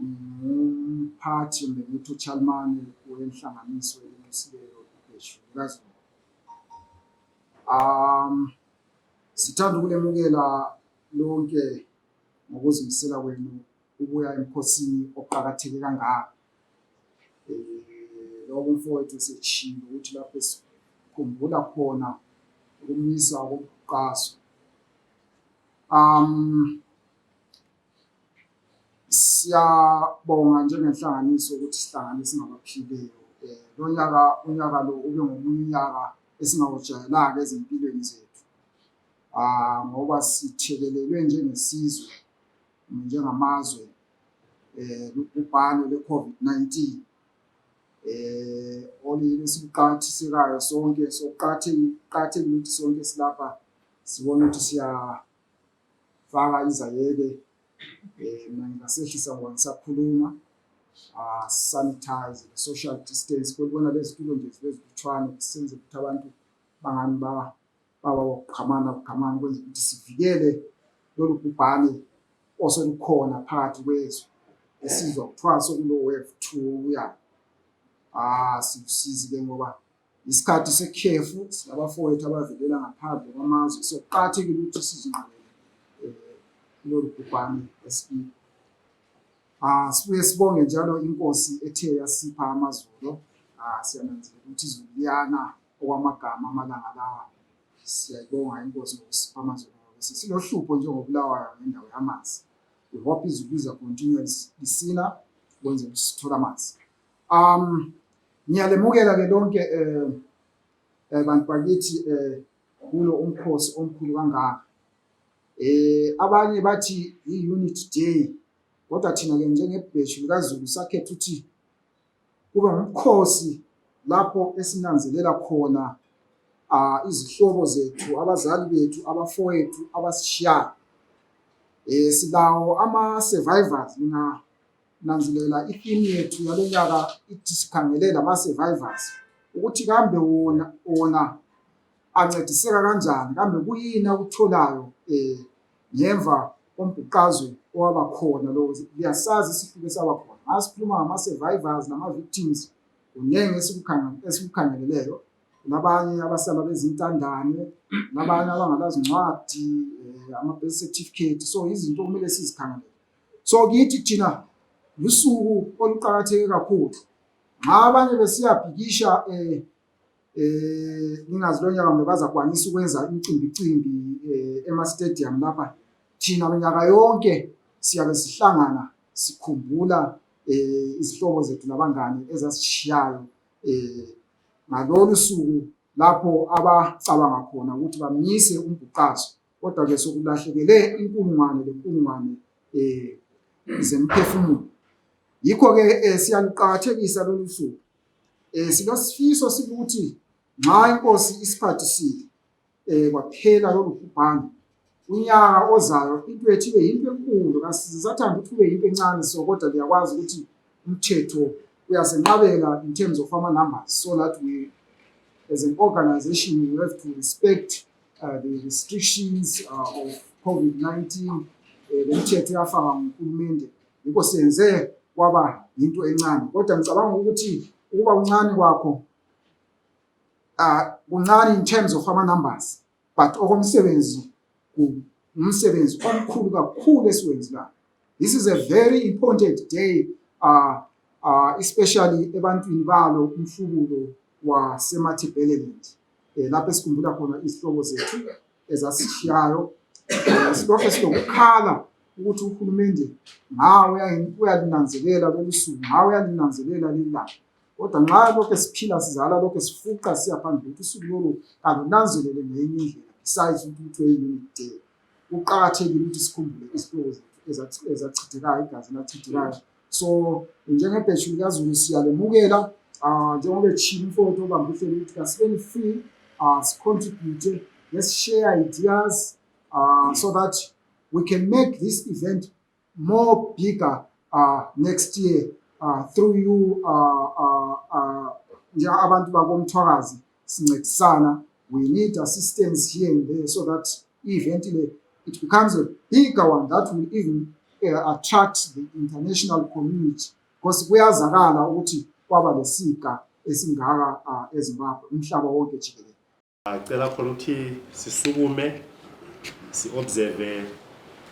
Umphathi ngithi uChalmane wenhlanganiso yeSibelo Ibhetshu likaZulu. Sithanda ukulemukela lonke ngokuzimisela kwenu ukuya emkhosini oqhakatheke kangaka. Lokho mfowethu sechilo ukuthi lapho sikhumbula khona ukumisa komqhaso. Siyabonga njengenhlanganiso ukuthi sihlanganise singabaphileyo. Unyaka lo ube ngomunye unyaka esingawujayelanga ezimpilweni zethu. Ngoba sithelelelwe njengesizwe njengamazwe ubhano le-COVID-19. Olile sibuqathisekayo sonke soqathekile ukuthi sonke silapha sibone ukuthi siyafaka izayeke ngasehlisa ngoba ngisakhuluma sanitize social distance kubona lezi tulo nje lezithwana kusenze ukuthi abantu bangani bawaxhamana kwenza ukuthi sivikele lolu bhubhane osolukhona phakathi kwethu esizwa kuthiwa sokulo wave 2 uya. Sikusizi ke ngoba isikhathi sekhefu sinabafowethu abavelela ngaphandle kwamazwe soqathekile ukuthi sizinqabele lolu bhubhane esiphi. Sibuye sibonge njalo inkosi ethe yasipha amazolo. Siyananzelela ukuthi izulu liyana okwamagama amalanga lawa. Siyayibonga inkosi ngokusipha amazolo. Silohlupho njengobulawayo ngendawo yamanzi. We hope izulu liza continue lisina kwenze ukuthi sithole amanzi. Ngiyalemukela ke lonke bantu bakithi kulo umkhosi omkhulu kangaka. Abanye bathi i-unit day kodwa thina ke njengebhetshu likaZulu sakhetha ukuthi kube umkhosi lapho esinanzelela khona izihlobo zethu, abazali bethu, abafowethu abasishiyayo. Silawo ama-survivors. Nanzilela itheme yethu yalonyaka ithi sikhangele lama-survivors ukuthi kambe wona ancediseka kanjani, kambe kuyini akutholayo ngemva kombuqazwe owaba khona. Lo liyasazi isihluko saba khona. Asikhuluma ngama-survivors nama-victims kunenge esikukhangeleleyo. Nabanye abasala bezintandane, nabanye abangalazi ncwadi, ama-birth certificate. So izinto kumele sizikhangelele. So kithi thina lusuku oluqhakatheke kakhulu. Abanye besiyabhikisha ngingazilonyaka mebazakwanisa ukwenza imicimbi ema-stadium lapha. Thina minyaka yonke siyabe sihlangana sikhumbula izihlobo zethu nabangane ezasishiyayo ngalolu suku lapho abacabanga khona ukuthi bamise umbuqazwe. Kodwa ke sokulahlekele inkulungwane zemphefumulo. Yikho ke siyaluqakathekisa lolu suku. Silosifiso sikuthi nxa inkosi isiphathisile kwaphela lolu bhubhane, unyaka ozayo into ethu ibe yinto enkulu. Kasizathanda ukuthi kube yinto encane so kodwa liyakwazi ukuthi umthetho uyasenqabela in terms of ama-numbers, so that we as an organization we have to respect the restrictions of COVID-19. Lemithetho yafaka nguhulumende yikho senze kwaba yinto encane. Kodwa ngicabanga ukuthi ukuba uncane kwakho kuncane in terms of ama-numbers, but okomsebenzi umsebenzi omkhulu kakhulu esiwenzilayo. This is a very important day, especially ebantwini balo umhlubulo waseMatabeleland, lapho esikhumbula khona izihlobo zethu ezasishiyayo. Silokho silokukhala ukuthi uhulumende ngawe uyalinanzelela lolu suku, ngawe uyalinanzelela lilanga. Kodwa nxa lokho siphila sizala lokho sifuqa siyaphambili ukuthi usuku lolu kalunanzelele ngenye indlela besides ukuthi we-unit day. Kuqakathekile ukuthi sikhumbule izihlobo zethu ezachithekayo, igazi lachithekayo. So njengebhetshu likaZulu siyalemukela njengoba echile umfowethu obambe uhlelo ukuthi kasibeni free sicontribute, let's share ideas so that we can make this event more bigger next year through you abantu bakomthwakazi sincedisana. We need assistance here and there so that eventually it becomes a bigger one that will even attract the international community, because kuyazakala ukuthi kwaba lesika esingaka eZimbabwe umhlaba wonke jikelele. Cela khona ukuthi sisukume si observe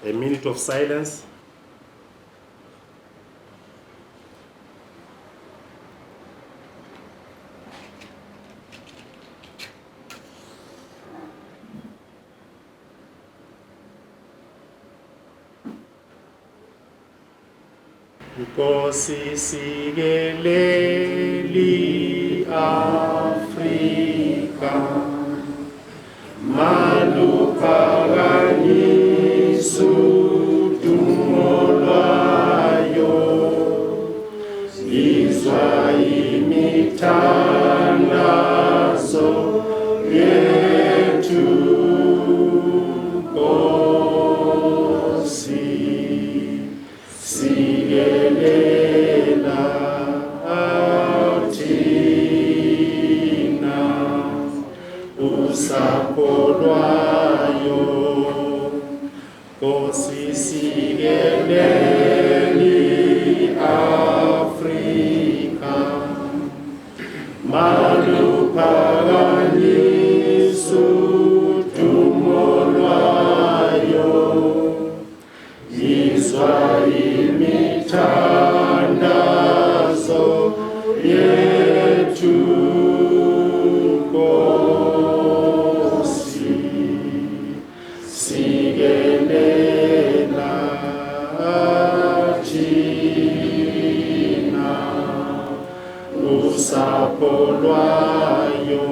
a minute of silence. Nkosi sikeleli Afrika maluphakanyisu dumo lwayo izwa imithandazo yethu Nkosi sigelela thina usapho lwayo Nkosi sigeleli Afrika maluphakanyisu dumo lwayo izwa imithandazo yethu Nkosi sigelela thina usapho lwayo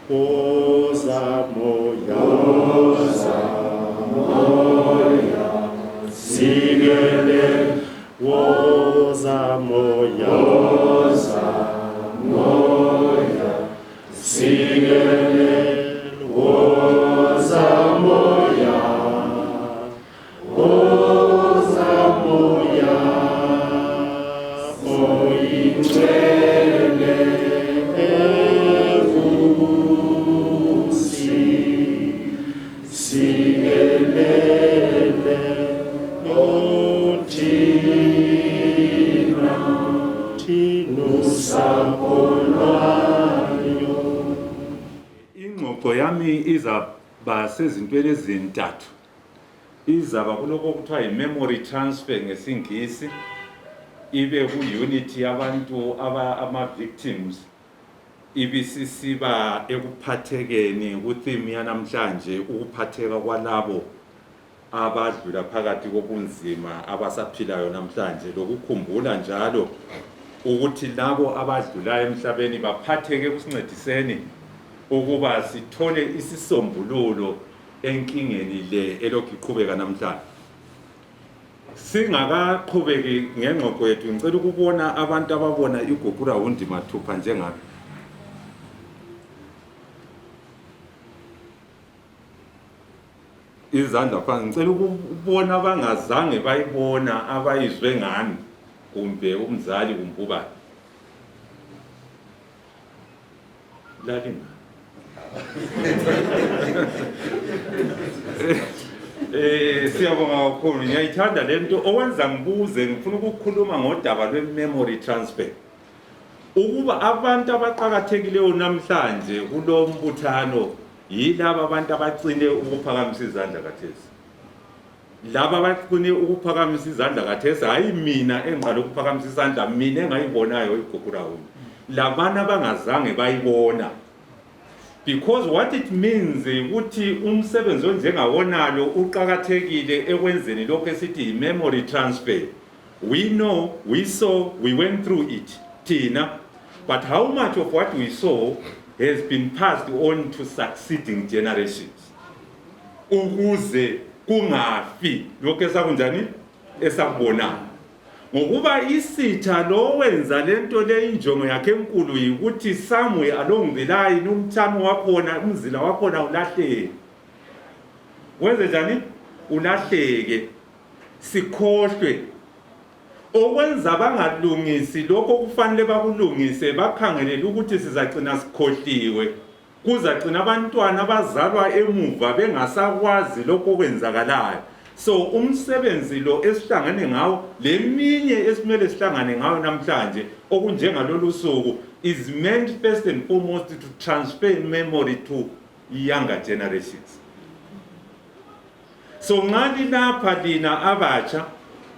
woza moya sigele woza moya sigele woza moya oyingcwele evusi sigelele ingxoxo yami izaba sezintweni ezintathu. Izaba kuloko kuthiwa yi-memory transfer ngesingisi, ibe ku-unity yabantu ama-victims, ibisisiba ekuphathekeni ku-theme yanamhlanje, ukuphatheka kwalabo abadlula phakathi kobunzima abasaphilayo namhlanje, lokukhumbula njalo ukuthi labo abadlulayo emhlabeni baphatheke kusincediseni ukuba sithole isisombululo enkingeni le elokhu iqhubeka namhlanje. Singakaqhubeki ngengxoxo yethu, ngicela ukubona abantu ababona iGukurahundi mathupha njengami. Izandla phansi, ngicela ukubona abangazange bayibona abayizwe ngani, kumbe umzali kumbe ubani. Lalinga siyabonga kakhulu. Ngiyayithanda lento owenza ngibuze, ngifuna ukukhuluma ngodaba lwe-memory transfer. Ukuba abantu abaqhakathekileyo namhlanje kulo mbuthano yilabo abantu abacine ukuphakamisa izandla kathesi. Laba abacine ukuphakamisa izandla kathesi hayi mina engqala ukuphakamisa izandla, mina engayibonayo iGukurahundi. Labana abangazange bayibona. Because what it means ukuthi umsebenzi onjengawonalo uqhakathekile ekwenzeni lokho esithi memory transfer. We know, we saw, we went through it, Tina, but how much of what we saw has been passed on to succeeding generations? Ukuze kungafi lokho esakunjani esakubona. Ngokuba isitha lo wenza lento le injongo yakhe enkulu ukuthi somewhere along the line umthamo wakhona, umzila wakhona ulahleke. Wenze njani? Ulahleke. sikhohlwe okwenza bangalungisi lokho kufanele bakulungise bakhangelele ukuthi sizacina sikhohliwe kuzacina abantwana abazalwa emuva bengasakwazi lokho okwenzakalayo. So umsebenzi lo esihlangane ngawo leminye esimele sihlangane ngayo namhlanje okunjengalolu suku is meant first and foremost to transfer memory to younger generations. So ngani lapha lina abatsha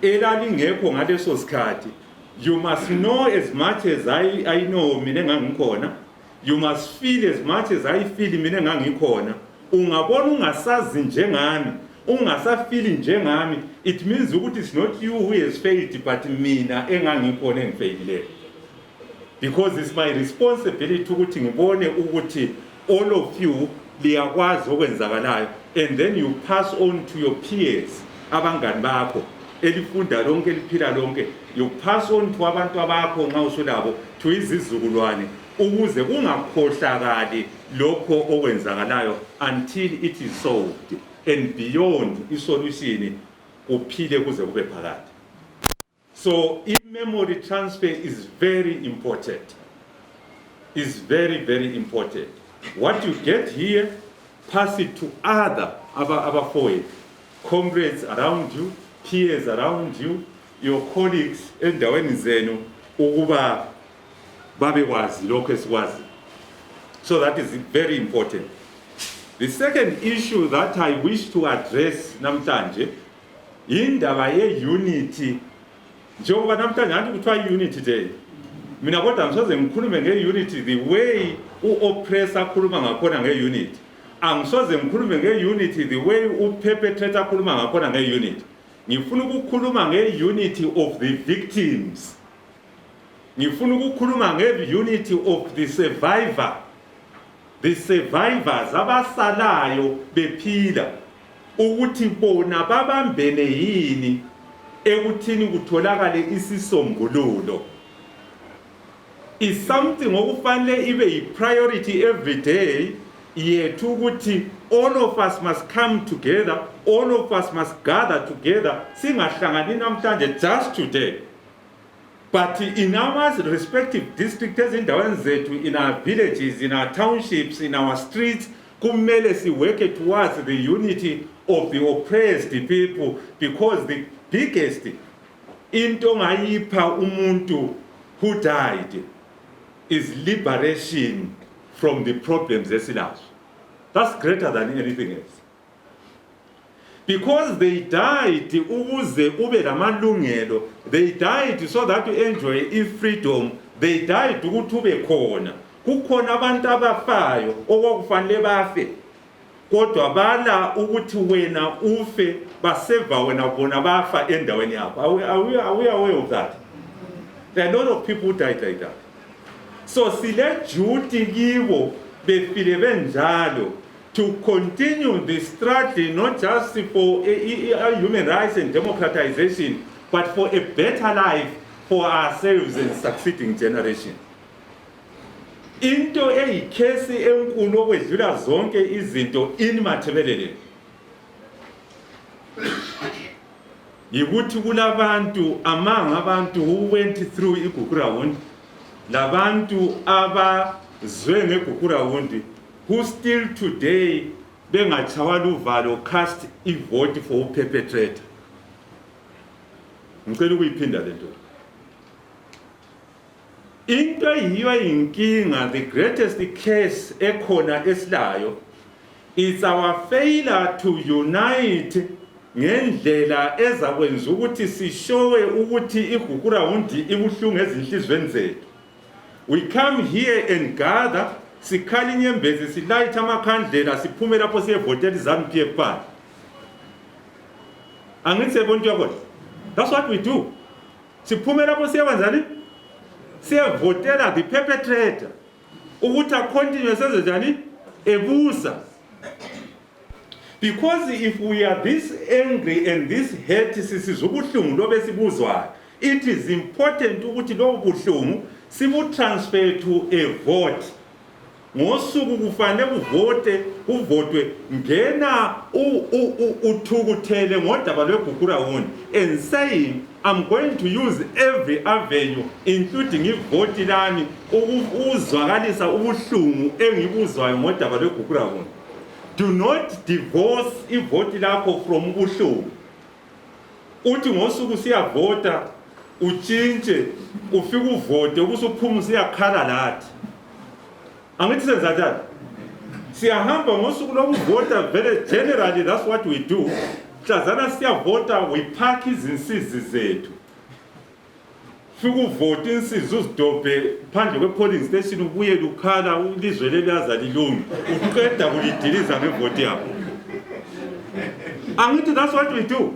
elalingekho ngaleso sikhathi, you must know as much as I know mina engangikhona, you must feel as much as I feel mina engangikhona. Ungabona ungasazi njengami, ungasafili njengami, it means ukuthi it's not you who has failed but mina engangikhona engifailile. Because it's my responsibility ukuthi ngibone ukuthi all of you liyakwazi okwenzakalayo, and then you pass on to your peers abangani bakho elifunda lonke eliphila lonke, you pass on to abantu abakho nxa usulabo, to izizukulwane ukuze kungakhohlakali lokho okwenzakalayo until it is solved and beyond isolution kuphile kuze kube phakathi. So memory transfer is very important. Is very, very important. What you get here, pass it to other foil, comrades around you, peers around you, your colleagues endaweni zenu ukuba babekwazi lokho esikwazi. So that is very important. The second issue that I wish to address namhlanje indaba ye-unity. Njengoba namhlanje anti kuthiwa unity day, mina kodwa ngisoze ngikhulume nge-unity the way u-oppressor akhuluma ngakhona nge-unity. Angisoze ngikhulume nge-unity the way u-perpetrator akhuluma ngakhona nge-unity. Ngifuna ukukhuluma nge-unity of the victims. Ngifuna ukukhuluma nge-unity of the survivor. The survivors abasalayo bephila ukuthi bona babambene yini ekuthini kutholakale isisombululo. Is something okufanele ibe yi-priority every day yethu ukuthi all of us must come together, all of us must gather together, singahlangani namhlanje just today. But in our respective districts, ezindaweni zethu, in our villages, in our townships, in our streets, kumele siweke towards the unity of the oppressed people, because the biggest into ngayipha umuntu who died is liberation from the problems esilazo. That's greater than anything else. Because they died ukuze ube lamalungelo, they died so that you enjoy freedom, they died ukuthi ube khona. Kukhona abantu abafayo okufanele bafe, kodwa bala ukuthi wena ufe baseva wena bona bafa endaweni yakho. Are we aware of that? There are a lot of people who died like that. So sile duty kibo befile benjalo to continue the struggle, not just for human rights and democratization, but for a better life for ourselves and succeeding generation. Into eyikhesi enkulu okwedlula zonke izinto in Matabeleland yikuthi kulabantu among abantu who went through iGukurahundi, labantu abazwe ngeGukurahundi, who still today bengatshawala uvalo cast a vote for perpetrator. Ngicela ukuyiphinda lento. Into yiyo inkinga, the greatest case ekhona esilayo is our failure to unite ngendlela ezakwenza ukuthi sishowe ukuthi iGukurahundi ibuhlungu ezinhlizweni zethu. We come here and gather, sikhali inyembezi, silayitha amakhandlela, siphume lapho siyevotela iZANU PF Party. Angithi sebonto yakho. That's what we do. Siphume lapho siyenzani? Siyevotela the perpetrator. Ukuthi acontinue senze njani? Ebusa. Because if we are this angry and this hate sisizubuhlungu lobe sibuzwayo, it is important ukuthi lo buhlungu sibu transfer to a vote ngosuku kufanele uvotwe ngena uthukuthele ngodaba lweGukurahundi and saying I'm going to use every avenue including ivoti lami ukuzwakalisa ubuhlungu engibuzwayo ngodaba lweGukurahundi. Do not divorce ivoti lakho from ubuhlungu. Uthi ngosuku siyavota utshintshe ufike uvote ubusuphuma usiyakhala lathi. Angithi senza njani? Siyahamba ngosuku lokuvota vele generally that's what we do. Mhlazana siyavota we park izinsizi zethu. Fike uvote insizi uzidobhe phandle kwe-polling station ubuye lukhala ilizwe leliyaza lilunge. Uqeda kulidiliza ngevoti yakho. Angithi that's what we do.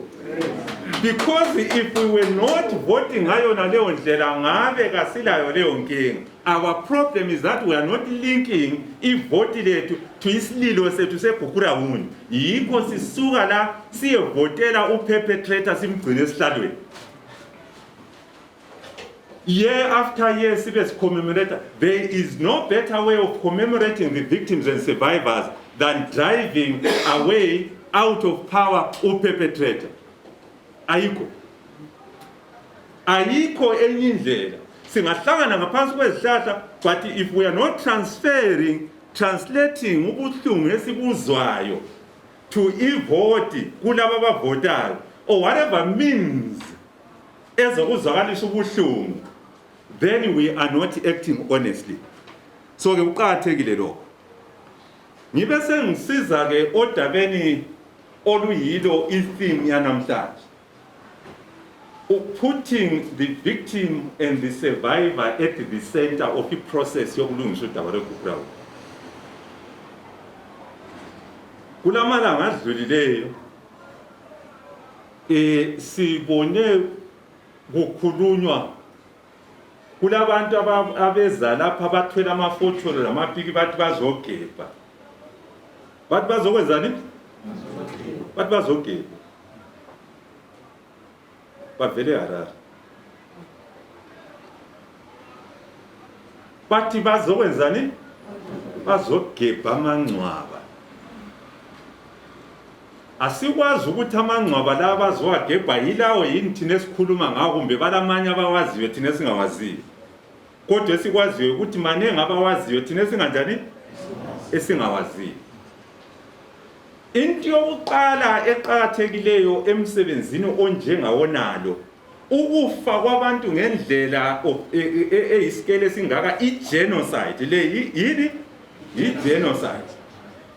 Because if we were not voting ngayona leyo ndlela ngabe kasilayo leyo nkinga. Our problem is that we are not linking ivoti lethu to isililo sethu seGukurahundi. Yikho sisuka la siyevotela uperpetrator simgcine esihlalweni. Year after year sibe commemorate. There is no better way of commemorating the victims and survivors than driving away out of power uperpetrator. Ayikho enye indlela. Singahlangana ngaphansi kwezihlahla, but if we are not translating ubuhlungu esibuzwayo to ivoti kulabo abavotayo or whatever means ezokuzwakalisa ubuhlungu, then we are not acting honestly. So ke uqhakathekile lokho. Ngibe sengisiza ke odabeni oluyilo i-theme yanamhlanje. Putting the victim and the survivor at the center of the process yokulungisa udaba lweGukurahundi. Kulamalanga adlulileyo sibone kukhulunywa kulabantu abeza lapha bathwele amafotsholo lamapiki bathi bazogebha. Bathi bazokwenzani? Bathi bazogebha. Bavele Harare. Bathi bazokwenzani? Bazogebha amangcwaba. Asikwazi ukuthi amangcwaba la bazowagebha yilawo yini thina esikhuluma ngawo kumbe balamanye abawaziyo thina singawaziyo. Kodwa esikwaziyo ukuthi manengi abawaziyo thina singanjani? Esingawaziyo. Into yokuqala eqhakathekileyo emsebenzini onjengawonalo ukufa kwabantu ngendlela eyisikele singaka i-genocide le yini i-genocide.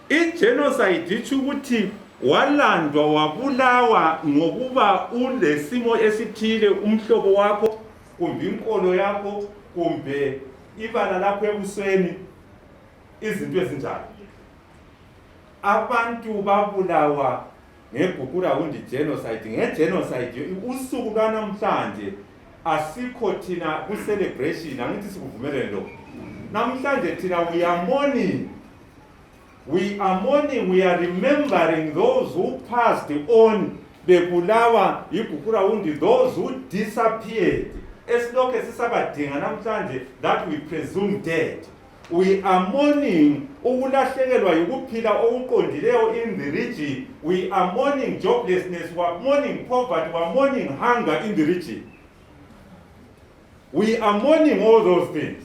I-genocide itsho ukuthi walandwa wabulawa ngokuba ulesimo esithile umhlobo wakho kumbe inkolo yakho kumbe ibala lapho ebusweni izinto ezinjalo. Abantu babulawa ngeGukurahundi genocide. Ngegenocide usuku lwanamhlanje asikho thina ku-celebration, angithi sikuvumelene lokho. Namhlanje thina we are mourning. We are mourning, we are remembering those who passed on bebulawa iGukurahundi, those who disappeared. Esilokhe sisabadinga namhlanje that we presume dead. We are mourning ukulahlekelwa ukuphila okuqondileyo in the region. We are mourning joblessness, we are mourning poverty, we are mourning hunger in the region. We are mourning all those things.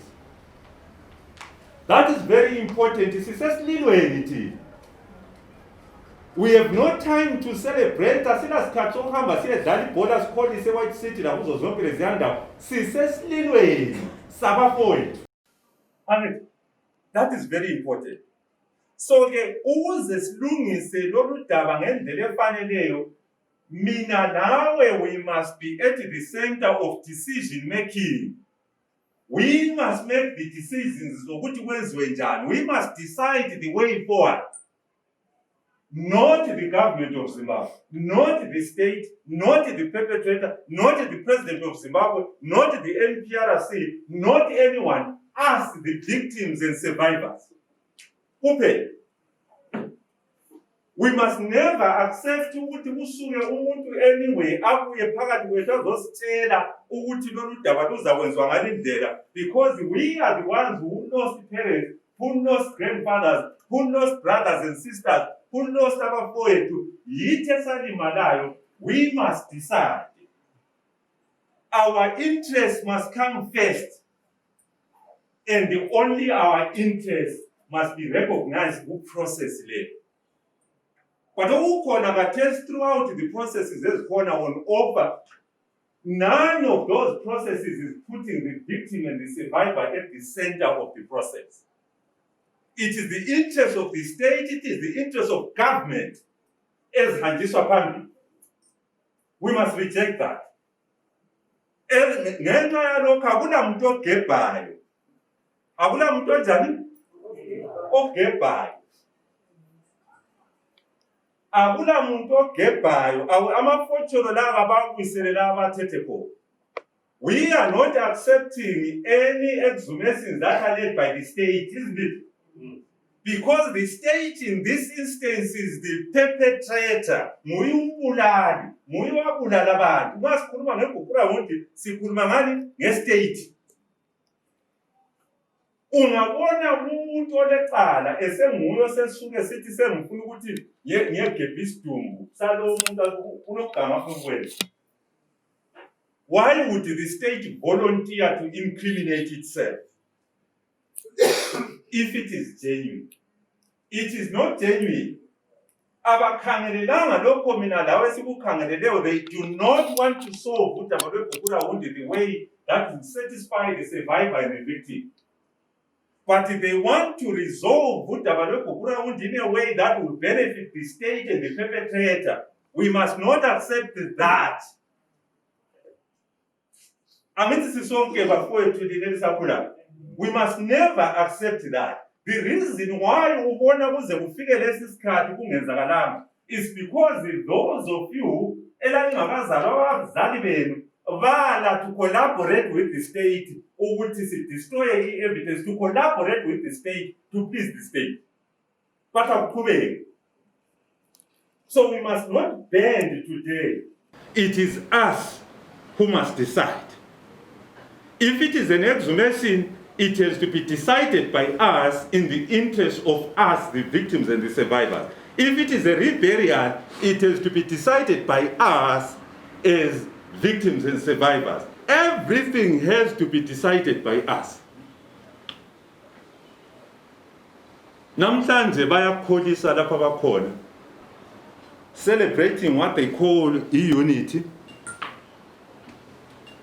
That is very important. We have no time to celebrate. White City that is very important. So mina nawe, we must be at the center of decision making. We must make the decisions. We must decide the way forward. Not the government of Zimbabwe, not the state, not the perpetrator, not the president of Zimbabwe, not the NPRC, not anyone. Us, the victims and survivors. Open. We must never accept ukuthi kusuke umuntu anyway abuye phakathi kwethu azositshela ukuthi lolu daba luzakwenziwa ngalindlela, because we are the ones who lost parents who lost grandfathers, who lost brothers and sisters, who lost abafowethu, yithi esalimalayo, we must decide. Our interest must come first, and only our interest must be recognized who process later. But ukona but throughout the processes as corner on offer, none of those processes is putting the victim and the survivor at the center of the process. It is the interest of the state, it is the interest of government as hanjiswa phambili. We must reject that. Ngenxa yalokho akula muntu ogebhayo. Akula muntu onjani? Ogebhayo. Akula muntu ogebhayo. Amafotsholo lawa abakwiselela abathethe khona. We are not accepting any exhumations that are led by the state, isn't it? Because the state in this instance is the perpetrator. Muyi umbulali, muyi wabulala abantu. Uma sikhuluma ngeGukurahundi, sikhuluma ngani? Nge-state. Ungabona umuntu olecala esenguyo sesuke sithi sengifuna ukuthi ngiyegebha isidumbu salo umuntu unogama afuna. Why would the state volunteer to incriminate itself? If it is genuine. It is not genuine. Abakhangelelanga lokho mina lawe sikukhangeleleyo, they do not want to solve udaba lweGukurahundi the way that will satisfy the survivor and the victim. But they want to resolve udaba lweGukurahundi in a way that will benefit the state and the perpetrator. We must not accept that. We must never accept that. The reason why is because those of you to collaborate with the state or to destroy evidence, to collaborate with the state to please the state. So we must not bend today. It is us who must decide. If it is an exhumation, it has to be decided by us in the interest of us, the victims and the survivors. If it is a reburial, it has to be decided by us as victims and survivors. Everything has to be decided by us. Namhlanje bayakholisa lapha bakhona, celebrating what they call unity.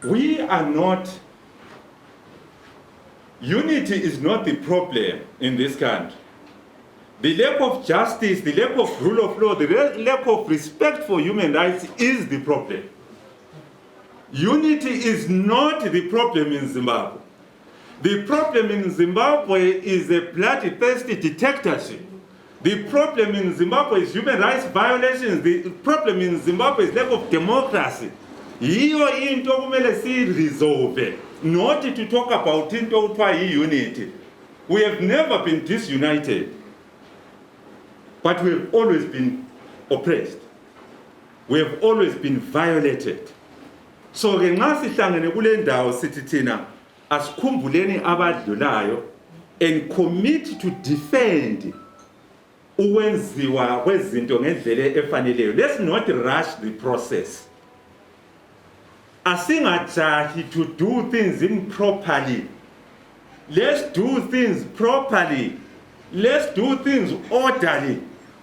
We are not. Unity is not the problem in this country. The lack of justice, the lack of rule of law, the lack of respect for human rights is the problem. Unity is not the problem in Zimbabwe. The problem in Zimbabwe is a bloodthirsty dictatorship. The problem in Zimbabwe is human rights violations. The problem in Zimbabwe is lack of democracy. Hiyo into kumele siresolve, not to talk about into unity. We have never been disunited, but we have always been oppressed. We have always been violated. So ke nxa sihlangene kule ndawo sithi thina asikhumbuleni abadlulayo and commit to defend ukwenziwa kwezinto ngendlela efaneleyo. Let's not rush the process. Asingajahi to do things improperly. Let's do things properly. Let's do things orderly.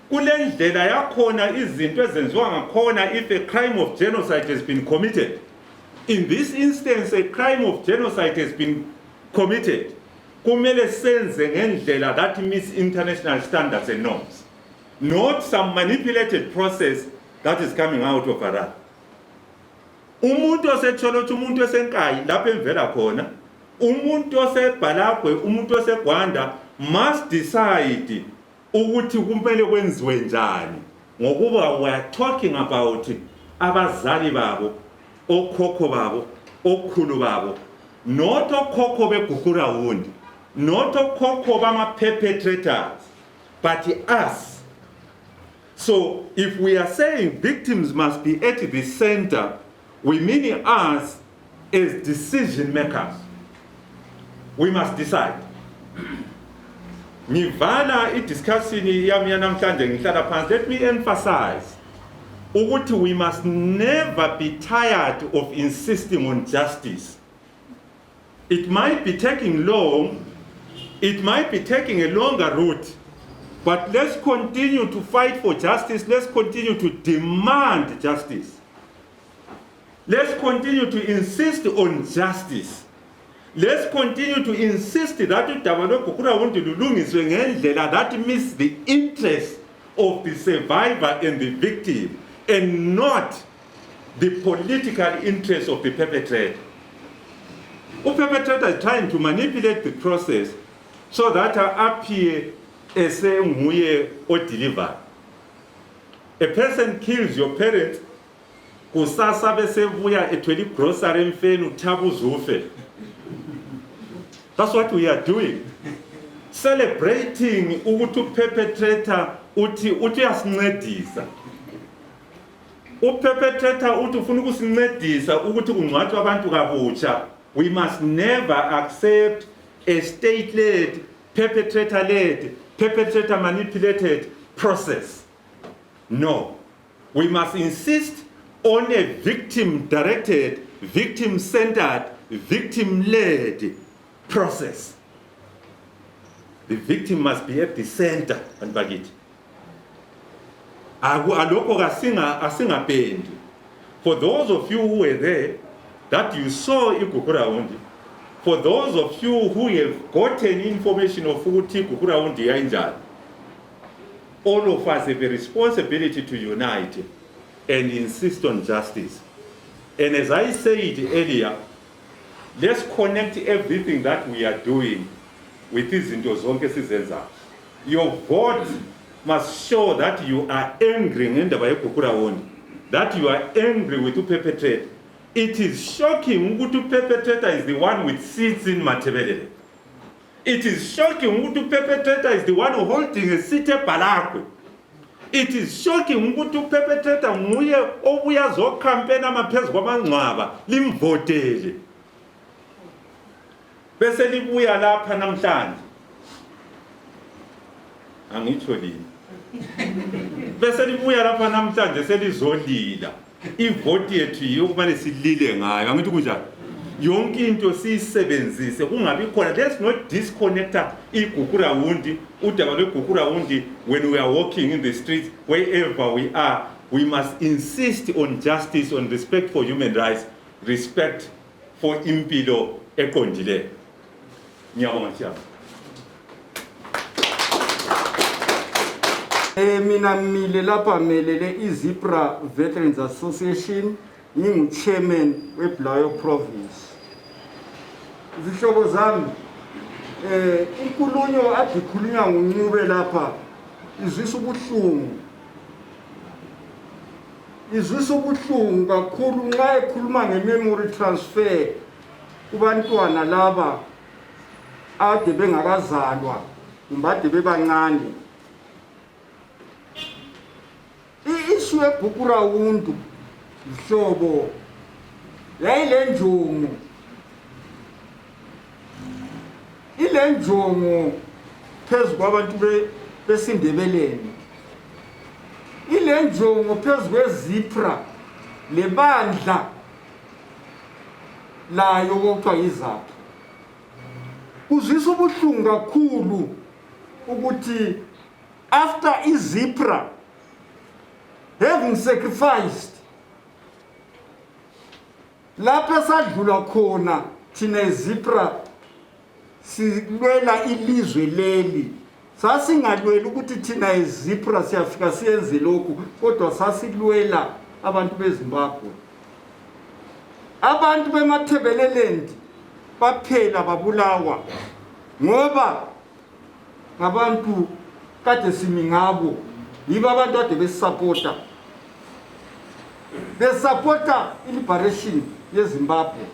Kule ndlela yakhona izinto ezenziwa ngakhona if a crime of genocide has been committed. In this instance, a crime of genocide has been committed. Kumele senze ngendlela that meets international standards and norms. Not some manipulated process that is coming out of Iraq. Umuntu osecholo umuntu esenkayi lapha emvela khona, umuntu osebhalagwe, umuntu osegwanda must decide ukuthi kumele kwenziwe njani. Ngokuba we are talking about abazali babo, okhokho babo, okhulu babo, not okhokho beGukurahundi, not okhokho bama perpetrators, but us. So if we are saying victims must be at the center, we mean us as decision makers. We must decide. ngivala i-discussion yami yanamhlanje ngihlala phansi. Let me emphasize ukuthi we must never be tired of insisting on justice. It might be taking long, it might be taking a longer route, but let's continue to fight for justice. Let's continue to demand justice. Let's continue to insist on justice. Let's continue to insist that uDaba Gukurahundi lulungiswe ngendlela that meets the interest of the survivor and the victim, and not the political interest of the perpetrator. The perpetrator is trying to manipulate the process so that appear as a nguye or deliver. A person kills your parent, kusasa bese vuya etweli grocery mfeni utabu zufe. That's what we are doing. Celebrating ukuthi perpetrator uthi uyasincedisa. Perpetrator uthi ufuna ukusincedisa ukuthi kungcwatshwe abantu kabutsha. We must never accept a state-led, perpetrator-led, perpetrator-manipulated process. No. We must insist on a victim-directed, victim-centered, victim-led process. The victim must be at the center. For those of you who were there, that you saw Gukurahundi, for those of you who have gotten information of Gukurahundi Yanjal, all of us have a responsibility to unite and insist on justice. And as I said earlier, let's connect everything that we are doing with these into zonke sizenza. Your vote must show that you are angry ngendaba Gukurahundi, that you are angry with the perpetrator. It is shocking ukuthi perpetrator is the one with seats in Matabeleland. It is shocking ukuthi perpetrator is the one holding a seat eBhalakwe. It is shocking ukuthi perpetrator nguye obuya zocampaign amaphezu kwamangcwaba limvotele. Bese libuya lapha namhlanje. Angitsho lini. Bese libuya lapha namhlanje selizolila. Ivoti yethu yiyo kumele silile ngayo. Angithi kunjani? Yonke into siyisebenzise kungabi khona. Let's not disconnect iGukurahundi, udaba lweGukurahundi when we are walking in the streets, wherever we are. We must insist on justice, on respect for human rights, respect for impilo eqondileyo. Ngiyabonga siyabonga. Mina mile lapha melele iZebra Veterans Association, ngingu-chairman weBulawayo Province. Izihlobo zami, inkulumo ade ikhulunywa nguNcube lapha izwisa ubuhlungu. Izwisa ubuhlungu kakhulu nxa ekhuluma nge-memory transfer kubantwana laba ade bengakazalwa kumbe ade bebancane. I-issue yeGukurahundi mhlobo yayile njongo. Ile njongo phezu kwabantu besindebeleni. Ile njongo phezu kweZebra lebandla layo okuthiwa yiZapha. Kuzwisa ubuhlungu kakhulu ukuthi after iZebra having sacrificed lapha sadlula khona thina iZebra silwela ilizwe leli. Sasingalwela ukuthi thina iZebra siyafika siyenze lokhu, kodwa sasilwela abantu beZimbabwe. Abantu beMatabeleland baphela babulawa ngoba ngabantu kade simi ngabo. Yiba abantu ade besupporta. Besupporta liberation yeZimbabwe.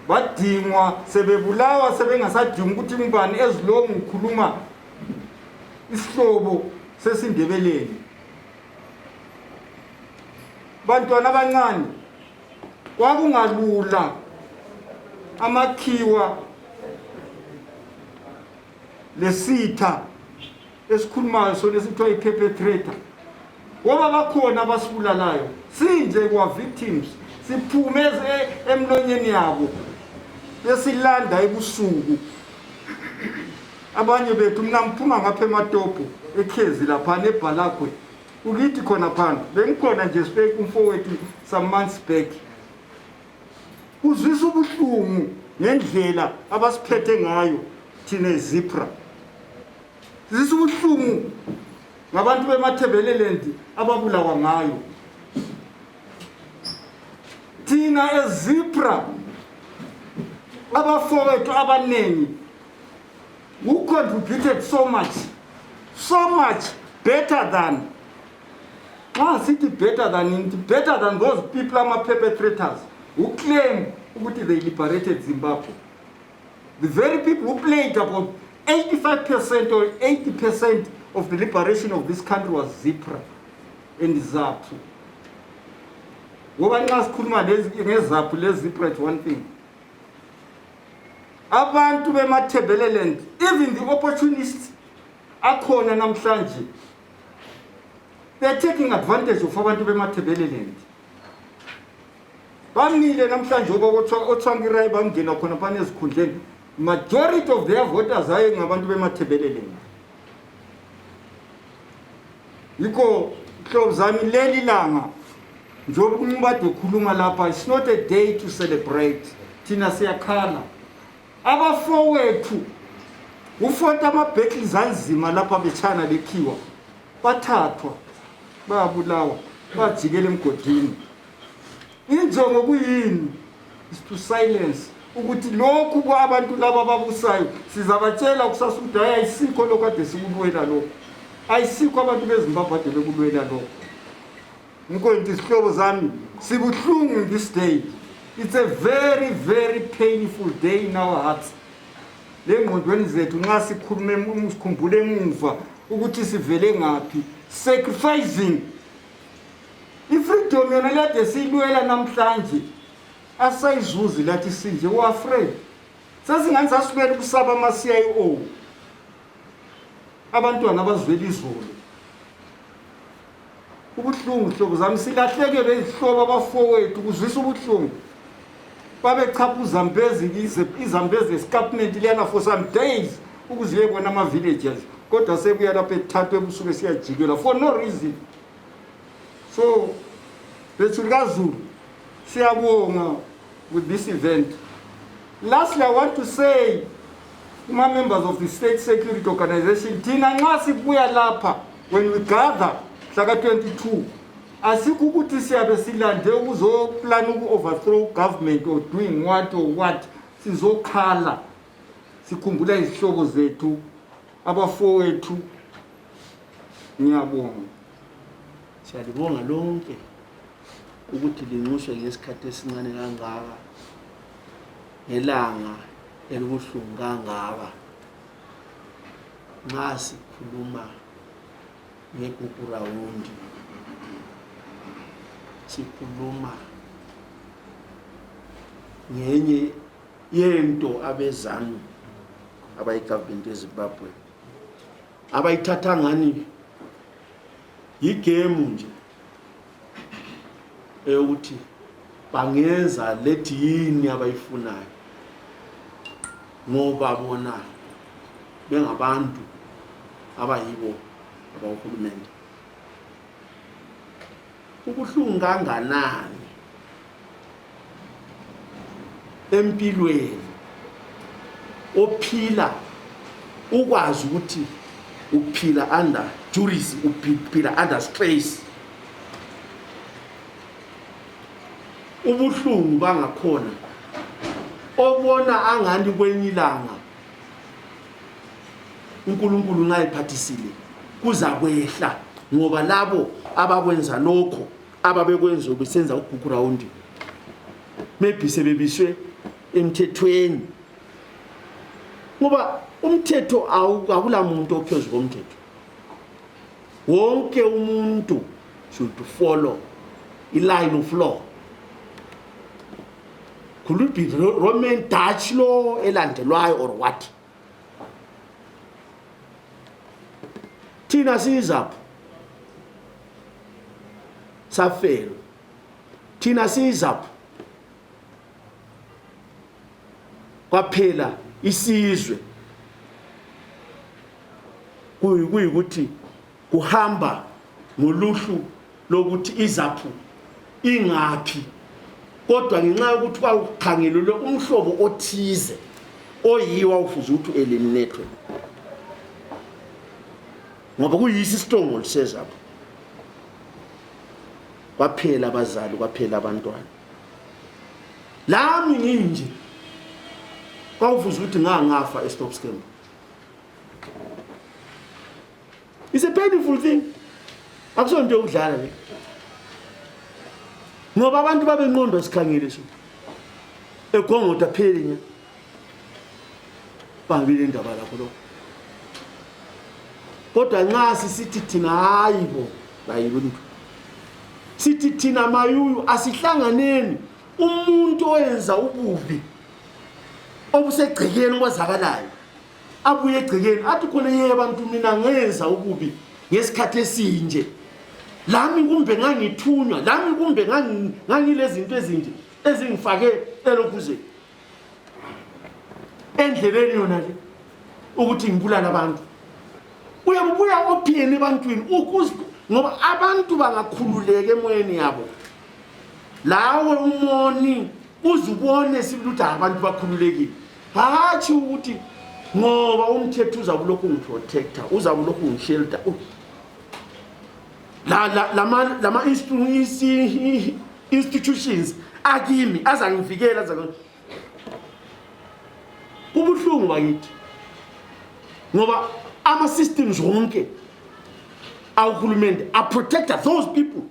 Badingwa sebebulawa sebengasadinga ukuthi ngubani ezilongo ngikhuluma isihlobo sesindebeleni. Bantwana abancane kwakungalula amakhiwa lesitha esikhulumayo sona esithiwa i-perpetrator, ngoba bakhona abasibulalayo sinje kwa-victims, siphume emlonyeni yabo besilanda ebusuku. Abanye bethu mina ngiphuma ngapha eMatopo ekhezi laphana eBhalagwe, ukithi khona phana bengikhona nje sibeke umfowethu some months back. Uzwisa ubuhlungu ngendlela abasiphethe ngayo thina eZipra. Uzwisa ubuhlungu ngabantu beMatabeleland ababulawa ngayo. Thina eZipra abafowethu abanengi who contributed so much better than better than those people ama-perpetrators who claim ukuthi they liberated Zimbabwe. The very people who played about 85% or 80% of the liberation of this country was Zipra and ZAPU. Ngoba nxa sikhuluma ngeZAPU leZipra, it's one thing. Abantu beMatabeleland, even the opportunists akhona namhlanje, they're taking advantage of abantu beMatabeleland. Bamile namhlanje othwangirai bangena khona phana ezikhundleni, majority of their voters hayi ngabantu beMatabeleland. Yikho hlobo zami leli langa njoba umbade ukhuluma lapha, it's not a day to celebrate. Thina siyakhala abafowethu ufota amabhekli zanzima lapha bechana bekhiwa, bathathwa bayabulawa bajikela emgodini. Injongo kuyini? Is to silence ukuthi lokhu kwabantu laba babusayo sizabatshela kusasa ukuthi ayisikho lokho kade sikulwela lokho, ayisikho abantu beZimbabwe kade bekulwela lokho. Ngikonke isihlobo zami sibuhlungu this day. It's a very, very painful day in our hearts. Lengqondweni zethu nxa sikhulume sikhumbule emuva ukuthi sivele ngaphi, sacrificing ifreedom yona lade silwela namhlanje asayizuzi lathi sinje afraid. Sasingani sasibela ukusaba ama-CIO, abantwana abazwela izolo. Ubuhlungu hlobo zami, silahlekelwe izihlobo abafowethu, kuzwisa ubuhlungu. Babechapha izambezi escapment liyana for some days ukuze yebona ama-villages, kodwa sebuya lapha ethathwe ebusuku siyajikela for no reason. So Ibhetshu likaZulu siyabonga with this event. Lastly, I want to say, members of the State Security Organization, thina nxa sibuya lapha, when we gather hlaka 22, asikho ukuthi siyabe silande ukuzoplan uku-overthrow government or doing what or what. Sizokhala sikhumbula izihlobo zethu abafowethu. Ngiyabonga. Siyalibonga lonke ukuthi linxuswe ngesikhathi esincane kangaka ngelanga elibuhlungu kangaka. Nxa sikhuluma ngeGukurahundi, sikhuluma ngenye yento abezanu abayigovernment eZimbabwe abayithatha ngani yigame nje eyokuthi bangenza lethi yini abayifunayo ngoba bona bengabantu abayibo abahulumende. Ubuhlungu kanganani empilweni ophila ukwazi ukuthi uphila under duress, uphila under stress. Ubuhlungu bangakhona obona angani kwenye ilanga uNkulunkulu ngayiphathisile kuza kwehla, ngoba labo abakwenza lokho ababekwenza besenza uGukurahundi maybe sebebiswe emthethweni, ngoba umthetho akula muntu ophezu komthetho. Wonke umuntu should follow a line of law. Could it be Roman Dutch law elandelwayo or what? thina sizapho safela, thina sizapho kwaphela isizwe kuyikuthi kuhamba ngoluhlu lokuthi izaphu ingaphi, kodwa ngenxa yokuthi kwakukhangelelwe umhlobo othize oyiwa ufuze ukuthi eliminate ngoba kuyisi stronghold sezapho. Kwaphela abazali, kwaphela abantwana. Lami nginje kwawufuze ukuthi ngafa e-stop scam. It's a painful thing. Akusonto yokudlala le. Ngoba abantu babengqondo sikhangile so. Egongoda pheli nya. Bangile indaba lakho lo. Kodwa nxa sisithi thina hayibo bayibuntu. Sithi thina mayuyu asihlanganeni umuntu oyenza ububi obusegcekeni kwazakalayo abuye egcekeni athi khona yeye abantu mina ngenza ububi ngesikhathi esinje, lami kumbe ngangithunywa, lami kumbe ngangilezinto ezinje ezingifake elokuze endleleni yona le ukuthi ngibulala abantu. Uyabuya ophini ebantwini ngoba abantu bangakhululeka emoyeni yabo. Lawe umoni uzubone sibuthi abantu bakhululekile. Hathi ukuthi ngoba umthetho uzabulokhu ungiprotector, uzabulokhu ungishelter. Lama institutions akimi azangivikela kubuhlungu bakithi. Ngoba ama systems wonke awuhulumende are protected those people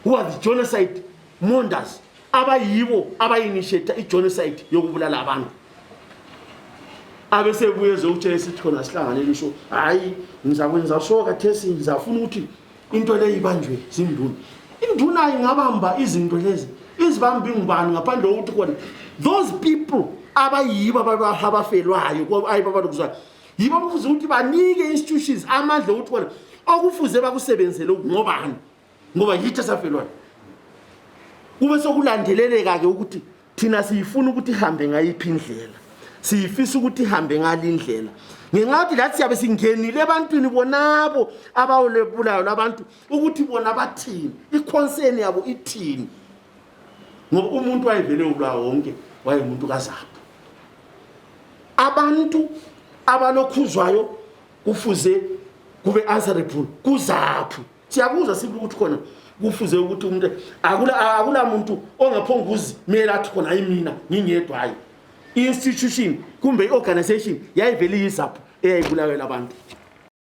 who are the genocide mongers abayibo abayinitiate i-genocide yokubulala abantu. Abesebuye zokutshela sithi khona sihlanganele so hayi ngizakwenza so kathesi ngizafuna ukuthi into le ibanjwe zinduna. Induna ingabamba izinto lezi izibambi ngubani ngaphandle kokuthi khona those people abayibo abafelwayo ayibabakuzwa yibo abafuze ukuthi banike institutions amandla ukuthi khona okufuze bakusebenzele ngobani ngoba yithi safelwayo. Kube sokulandeleleka ke ukuthi thina siyifuna ukuthi ihambe ngayiphi indlela, siyifisa ukuthi ihambe ngalindlela ngenxa yokuthi lathi siyabe singenile ebantwini bonabo abawulebulayo labantu ukuthi bona bathini, iconcern yabo ithini. Ngoba umuntu wayevele ubulawa wonke wayemuntu kazapho. Abantu abalokhuzwayo kufuze kube answerable kuzapho. Siyabuzwa sibuthi ukuthi khona kufuze ukuthi umuntu akula muntu ongaphonguzi mele athi khona ayimina ngingedwa hayi. Institution kumbe iorganization yayivele yizapho eyayibulawela abantu.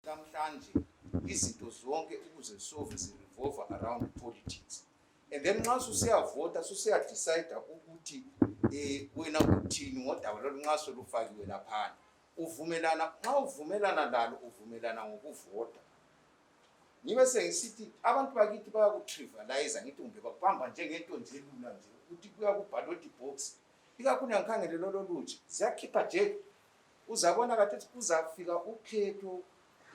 Namhlanje izinto zonke ukuze solve revolve around politics. And then nxa susiyavota susiya decide ukuthi wena uthini ngodaba nxa solufakiwe laphana. Uvumelana nxa uvumelana lalo uvumelana ngokuvota. Nibe sengisithi abantu bakithi bayakutrivialize ngithi umbe bakubamba njengento nje lula nje ukuthi kuya ku ballot box ikakhulu yangikhangele lolo lutsha ziyakhipha nje uzabona kathi kuzafika ukhetho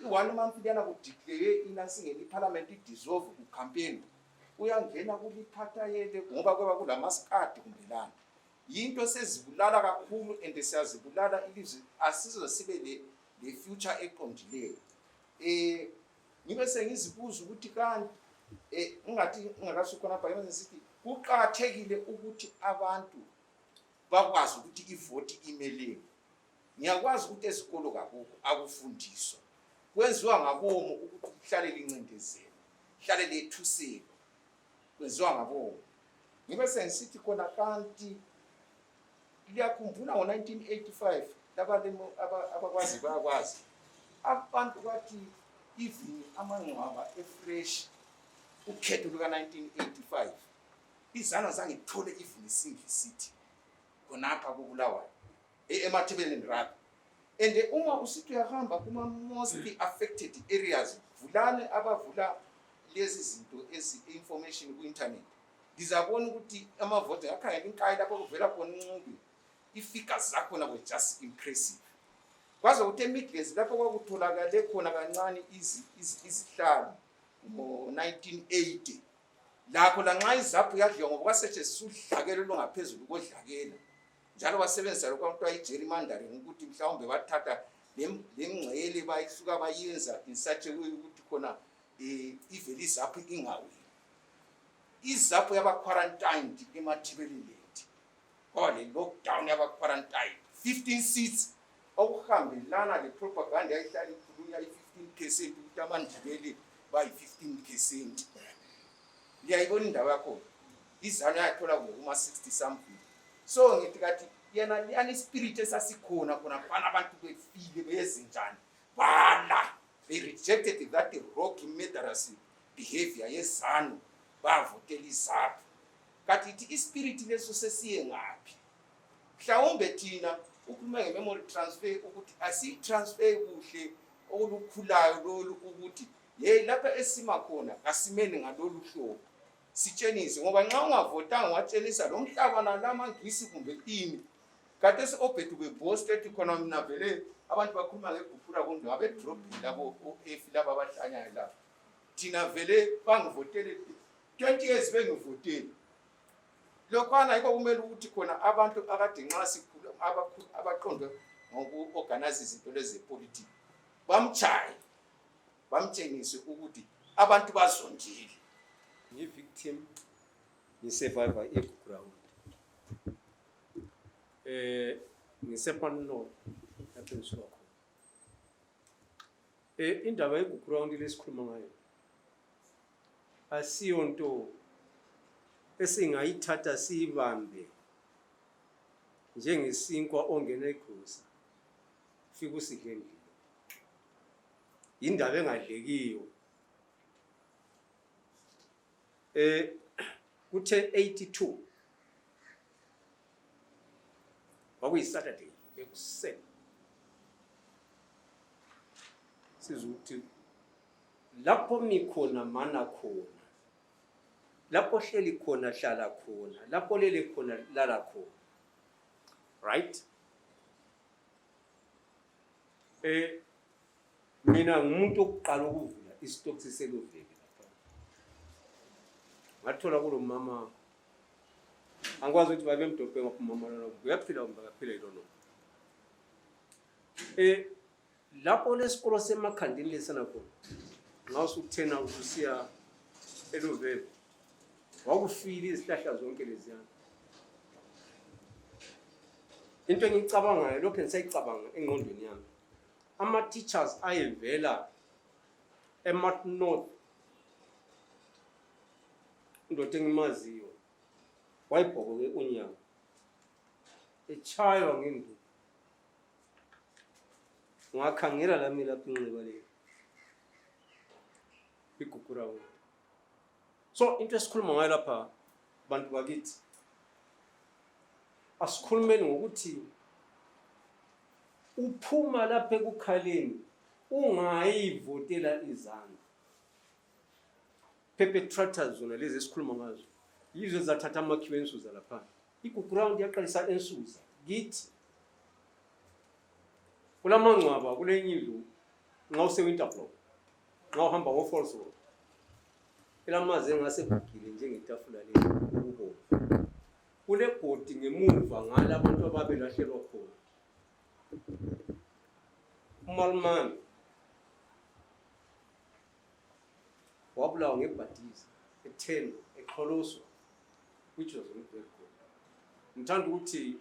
i1 month yana kudeclare inasingeni iparliament idissolve ku campaign uyangena kuliphatha yele ngoba kwaba kulamaskadi kumbelana yinto sezibulala kakhulu and siyazibulala ilizwe asizo sibe le future eqondileyo. Nibe sengizibuza ukuthi kanti ungathi ungakasukhona phakathi nesithi kuqhakathekile ukuthi abantu bakwazi ukuthi ivoti imelele. Ngiyakwazi ukuthi esikolo kakukho akufundiswa. Kwenziwa ngabomo ukuthi ihlale lincindezelo, ihlale lethuselo. Kwenziwa ngabomo. Nibe sengisithi khona kanti liyakhumbula ngo1985 labantu abakwazi bayakwazi. Abantu bathi even amangcwaba efresh ukhetho luka 1985 izana zangithole even single city konapha kubulawayo eMatabeleland rap. And uma usithi uyahamba kuma mostly affected areas vulane abavula lezi zinto information ku internet ngizabona ukuthi amavote akhangela inkayi lapho kuvela khona unqumbi ifigures zakho nabo just impressive. kwaze ukuthi eMidlands lapho kwakutholakale khona kancane izihlalo ngo-1980 lakho lanxa izaphu yadliwa ngoba kwasetshenziswa udlakela olungaphezulu kodlakela njalo basebenzisa lokho kuthiwa i-gerrymandering ukuthi mhlawumbe bathatha lengcele bayisuka bayenza in such a way ukuthi khona ivele izaphu ingawini. Izaphu yaba-quarantined eMatabeleland kwale lockdown yaba-quarantined 15 seats okuhambelana le-propaganda yayihlala ikhulunywa i-15% ukuthi amandebele bayi-15%. Liyayibona indawo yakhona izalo yathola kuma-60 something. So ngithi kathi yena ispirit esasikhona khona khona abantu befile beyenzenjani bala they rejected that rocky murderous behavior yezanu bavotela izaphu. Kathi ithi ispirit leso sesiye ngaphi? Mhlawumbe thina ukhuluma nge-memory transfer ukuthi asiyi-transfer kuhle okulukhulayo lolu ukuthi lapha esima khona kasimeni ngalolu hlobo sitshenise ngoba nxa ungavotanga watshengisa lo mhlaba nalamangisi kumbe ini kade se-obhedu beboasted khona mina vele abantu bakhuluma ngeGukurahundi abedrobhini labo o-F laba abahlanyayo lapha thina vele bangivotele 20 years bengivotele lokhwana yikho kumele ukuthi khona abantu akade nxa sikhulu abaqondwe ngoku-organize izinto lezepolitiki bamtshaye bamtshengise ukuthi abantu bazondile. Ngi-victim, ngi-survivor eGukurahundi. NgisePano lapho ngisuka khona. Indaba yeGukurahundi lesikhuluma ngayo asiyo nto esingayithatha siyibambe njengesinkwa ongena egosa fika usidlendile. Indaba engadlekiyo. Ku-1082 kwakuyi-Saturday ekuseni sizwa ukuthi lapho mikhona mana khona, lapho hleli khona hlala khona, lapho lele khona lala khona, right? Mina ngumuntu oqala ukuvula istock siseloveli lapha. Ngathola kulo mama angikwazi ukuthi babe mdobhe ngapha lo uyaphila kumbe akaphila ilono. Lapho lesikolo semakhandini lesana khona ngawusukuthena usiya eloveli wakufila izihlahla zonke leziyana. Into engicabangayo lokho ngisayicabanga engqondweni yami. Ama-teachers ayevela eMat North indoda engimaziyo wayibhokoke unyaka echaywa ngenduku. Ngakhangela lami lapho inxiba leyo iGukurahundi. So into esikhuluma ngayo lapha bantu bakithi asikhulumeni ngokuthi uphuma lapha ekukhaleni ungayivotela izandla. Perpetrators zona lezi esikhuluma ngazo yizo zathatha amakhiwo ensuza lapha. iGukurahundi yaqalisa ensuza kithi kulamangcwaba kulenye indlu nxa usewinterblock nxa uhamba ngo-Falls Road elamazi engasebhugile njengetafula leyo ukubona kule godi ngemuva ngala abantu ababelahlelwa khona. Umalumani wabulawa ngebhadiza e-10 eXholoso which was not very good. Ngithanda ukuthi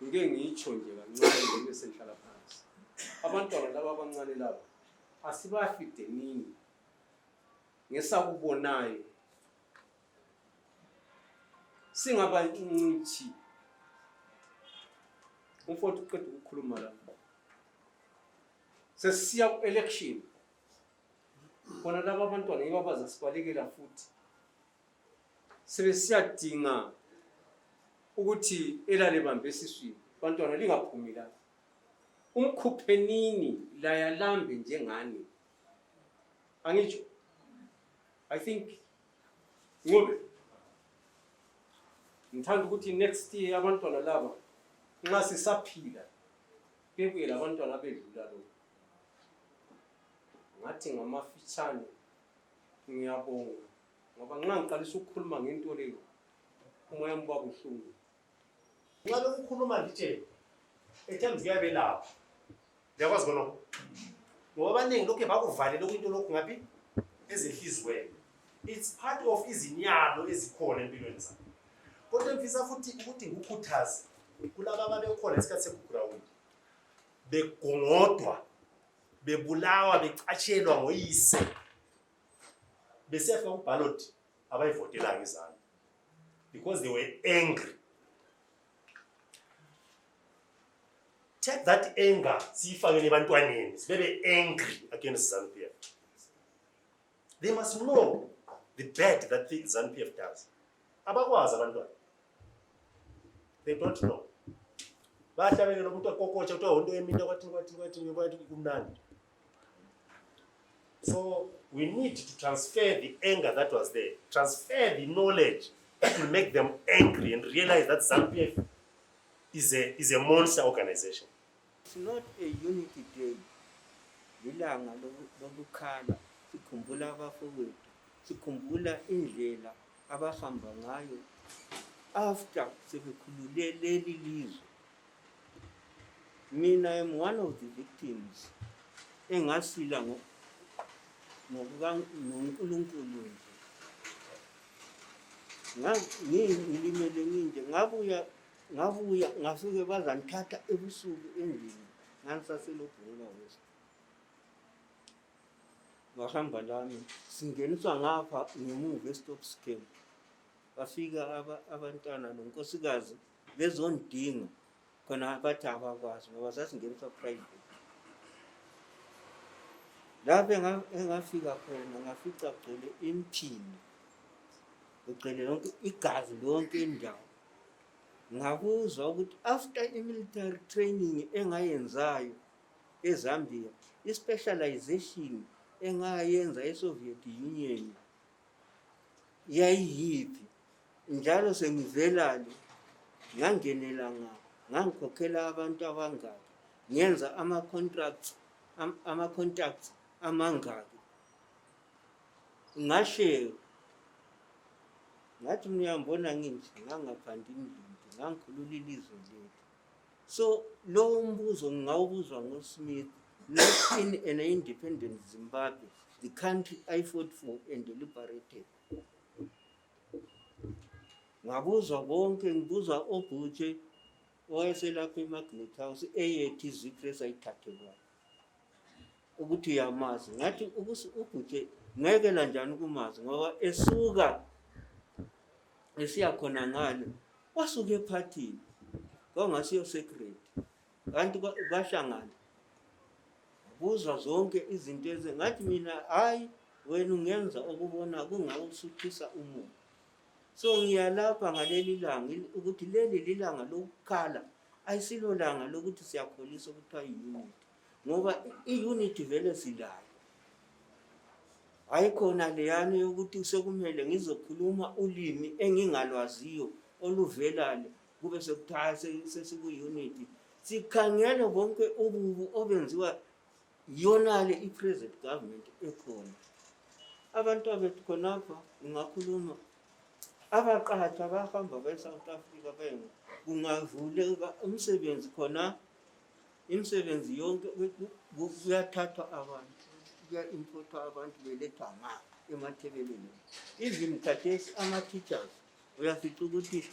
ngike ngitsho nje kancane bese ngihlala phansi. Abantwana laba abancane laba asibafidenini ngesakubonayo singabancinci. Umfowethu uqeda ukukhuluma lapha sesiya ku-election khona laba abantwana yibo abazasibalekela futhi sebesiyadinga ukuthi elale bambe esiswini abantwana lingaphumi lapha. Umkhuphenini la yalambe njengani angitsho. I think ngobe ngithanda ukuthi next year abantwana laba nxa sisaphila Kuye labantwana bedlula lo. Ngathi ngamafitshane ngiyabonga ngoba nxa ngiqalisa ukukhuluma ngento leyo umoya mba buhlungu. Nxa lokukhuluma ndithe ethembi ziyabelapha. Ndiyakwazi khona. Ngoba abaningi lokhu bakuvalela into lokhu ngaphi ezehlizweni. It's part of izinyalo ezikhona empilweni zabo. Kodwa mfisa futhi ukuthi ngikukhuthaze kulaba ababekhona isikhathi seGukurahundi. Begongodwa, bebulawa, becatshelwa ngoyise. Besefika kuballot abayivotela ngezandla because they were angry. Take that anger, siyifake ebantwaneni, sibe angry against ZANU-PF. They must know the bad that the ZANU-PF does. Abakwazi abantwana. They don't know. Bahlabekela umuntu akokotsha kuthiwa honto eminye kwathi kumnandi. So we need to transfer the anger that was there, transfer the knowledge that will make them angry and realize that ZANU-PF is a monster organization. It's not a unity day. Lilanga lokukhala sikhumbula abafowethu, sikhumbula indlela abahamba ngayo after sebekhululele leli lizwe. Mina I am one of the victims engasila ngokuNkulunkulu nje. Ngilimele nginje ngabuya ngafike bazangithatha ebusuku endlini nganisaselobhula west. Ngahamba lami singeniswa ngapha ngemuva estop scam. Bafika abantwana nonkosikazi bezondinga khona bathi abakwazi ngoba sasingeniswa private. Lapho engafika khona ngafica kugcwele imphini, kugcwele lonke igazi lonke indawo. Ngakuzwa ukuthi after military training engayenzayo eZambia, specialization engayenza eSoviet Union yayiyiphi, njalo sengivelale ngangenela ngangikhokhela abantu abangaki, ngenza ama-contacts amangaki. Ngashare ngathi ngiyambona nginje ngangaphandi indlinto ngangikhulula ilizwe lethu. So lo mbuzo ngawubuzwa ngoSmith, not in an independent Zimbabwe, the country I fought for and liberated. Ngabuzwa bonke, ngibuza obhutshe owayeselapha eMagnet House eyethi izipho sayithathelwa ukuthi yamazi. Ngathi ubhutshe ngeke lanjani kumazi ngoba esuka esiya khona ngale wasuke ephathini kwangasiyo secret kanti bahlangana buzwa zonke izinto ezingathi mina hayi wena ungenza okubona kungawusuthisa umuntu. So ngiyalapha ngaleli langa ukuthi leli lilanga lokukhala ayisilo langa lokuthi siyakholisa ukuthi ayi-unity ngoba i-unity vele silayo. Ayikhona leyani yokuthi sekumele ngizokhuluma ulimi engingalwaziyo oluvelale kube sekuthiwa sesiku-unity. Sikhangele bonke ububi obenziwa yonale i-present government ekhona. Abantu abethu khonapha ngingakhuluma abaqatha bahamba be-South Africa benga kungavuleka umsebenzi khona, imisebenzi yonke kuyathathwa abantu, kuya-importwa abantu belethwa eMatabeleland. Even khathesi ama-teachers uyafica ukuthi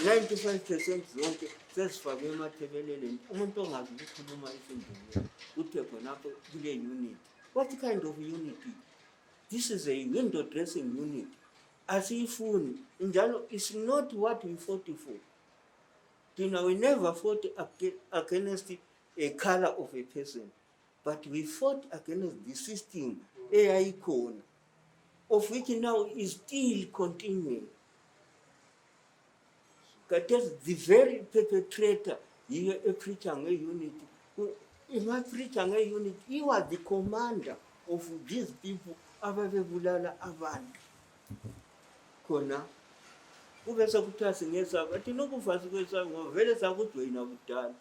95% zonke sezifakwe eMatabeleland. Umuntu ongazi ukukhuluma isindebele uthe khonapho kule unity. What kind of unity? This is a window dressing unit. Asiyifuni njalo it's not what we fought for. We never fought against a color of a person, but we fought against the system eyayikhona, of which now is still continuing. Because the very perpetrator, he a preacher unity. In my preacher unity, he was the commander of these people. Ababebulala abantu khona kube sekuthiwa singesaba athi nokufa sikwesaba ngoba vele sakujoyina kudala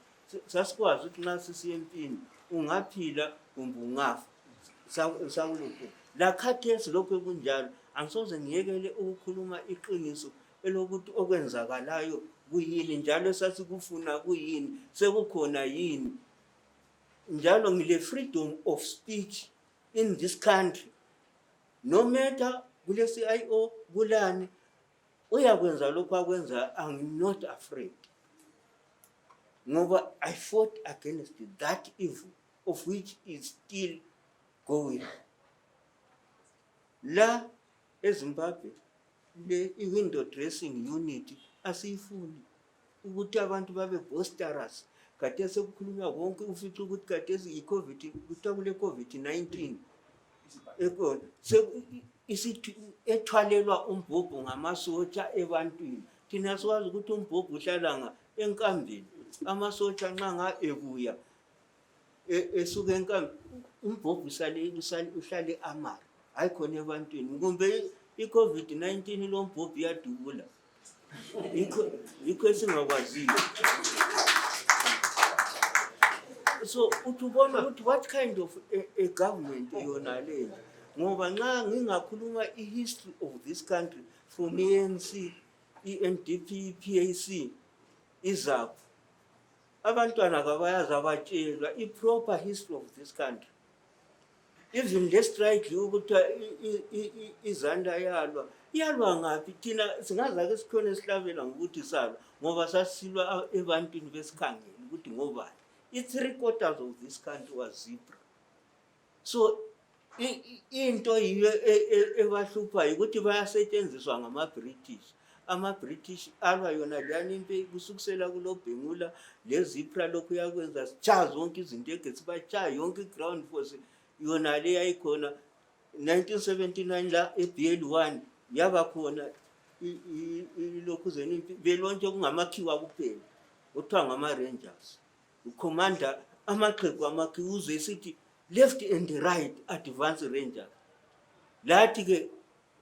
sasikwazi ukuthi nxa sisiya empini ungaphila kumbe ungafa sakulokhu la khathesi lokhu kunjalo angisoze ngiyekele ukukhuluma iqiniso elokuthi okwenzakalayo kuyini njalo sasikufuna kuyini sekukhona yini njalo ngile freedom of speech in this country no matter kule CIO kulani uyakwenza lokho akwenza. I'm not afraid ngoba I fought against that evil of which is still going. La eZimbabwe le window dressing unit asiyifuni ukuthi abantu babe boisterous. Kade sekukhulunywa konke ufithi ukuthi kade i-COVID kuthiwa kule COVID-19 ekona isithi ethwalelwa umbhobho ngamasotsha ebantwini. Thina sikwazi ukuthi umbhobho uhlala enkambeni amasotsha nxa nga ebuya esuke enkambeni umbhobho uhlale amara hayi khona ebantwini kumbe i-COVID-19 lo mbhobho iyadubula yikho esingakwaziyo. So utubona ukuthi what kind of a government yona leyo ngoba nxa ngingakhuluma i-history of this country from ANC, NDP, PAC izapho abantwana kabayazi abatshelwa i-proper history of this country. Even le strike ukuthi izanda yalwa ngaphi thina singazake sikhona esihlabela ngokuthi salwa ngoba sasilwa ebantwini besikhangela ukuthi ngobani. I3/4 of this country was zebra. So into yiyo ebahluphayo ukuthi bayasetshenziswa ngama-British. Ama-British alwa yona leyani impi kusukusela kulobhengula lezipra lokhu yakwenza sitsha zonke izinto egetsibachaya yonke i-ground force yona le yayikhona 1979 la eBL1 yaba khona ilokhuzeni impi belonke kungamakhiwa kuphela kuthiwa ngama-Rangers. Ucommander amaqhegu amakhiuzwe esithi left and right advance Rangers. Lathi ke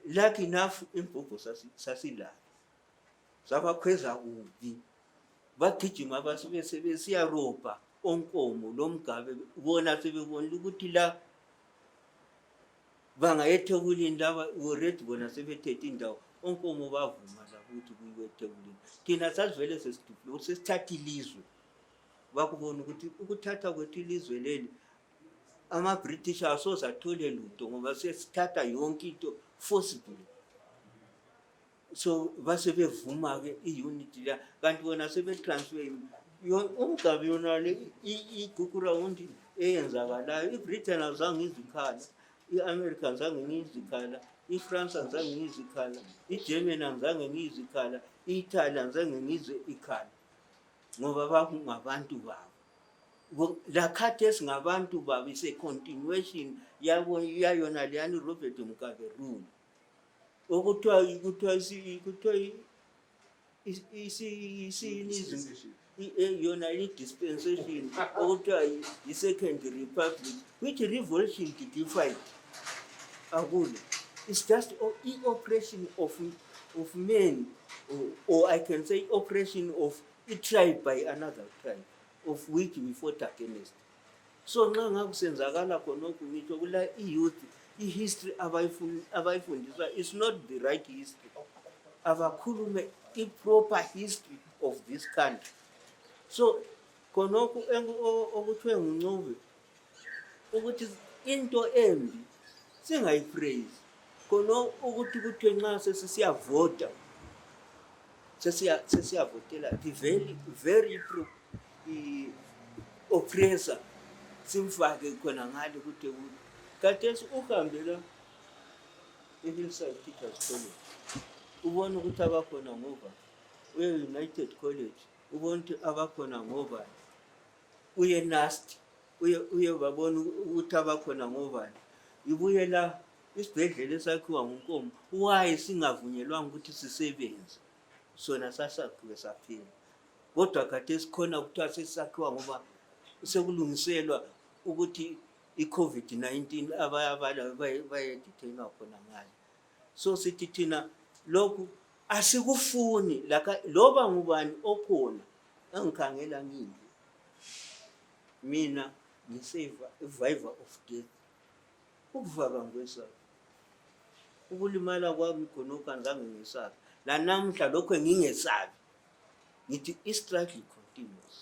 lucky enough imbhobho sasilala sabakhweza kubi bagijima basebesiya ropa onkomo lomgabe bona sebebonile ukuthi la bangayethekulini laba already bona sebethethe indawo onkomo bavuma la ukuthi kuyiwethekulini. Thina sasivele sesithuphile sesithatha ilizwe bakubona ukuthi ukuthatha kwethu ilizwe leli ama-British asoze athole lutho ngoba sesithatha yonke into forcibly. So basebevuma-ke i-unity la kanti bona sebetransfer umgabe yona le iGukurahundi eyenzakalayo. iBritain azange izikhala, i-America azange ngizikhala, iFrance azange ngizikhala, iGermany azange ngizikhala, i-Italy azange ngizwe ikhala ngoba bakungabantu babo. La khathesi ngabantu babo ise continuation yayona leyani Robert Mugabe rule okuthiwa yona i-dispensation okuthiwa i-Second Republic which revolution did you fight? Akule. It's just an operation of men or I can say operation of a tribe by another tribe of which we fought against. So nxa ngakusenzakala khonokho ngitsho kula i-youth i-history abayifundiswa is not the right history. Abakhulume i-proper history of this country. So khonokho okuthiwe nguNcube ukuthi into embi singayipraise khonokho ukuthi kuthiwe nxa sesiyavota sesiyavotela the very oppressor simfake khona ngale ukuthi khathesi uhambela e-Hillside Teachers College ubona ukuthi abakhona ngoba uye-United College ubona ukuthi abakhona ngoba uye-Nast uye babona ukuthi abakhona ngobani ibuye la isibhedlela esakhiwa nguNkomo why singavunyelwanga ukuthi sisebenze sona sasakhiwe saphela kodwa khathesi khona kuthiwa sesakhiwa ngoba sekulungiselwa ukuthi i-COVID-19 abayabala bayedithenwa khona ngayo. So sithi thina lokhu asikufuni loba ngubani okhona engikhangela ngimbi mina ngiseva survivor of death ukuvaka ngwesabi ukulimala kwami khonokho ngizange ngesabi la namhla lokho ngingesabi ngithi i-struggle continues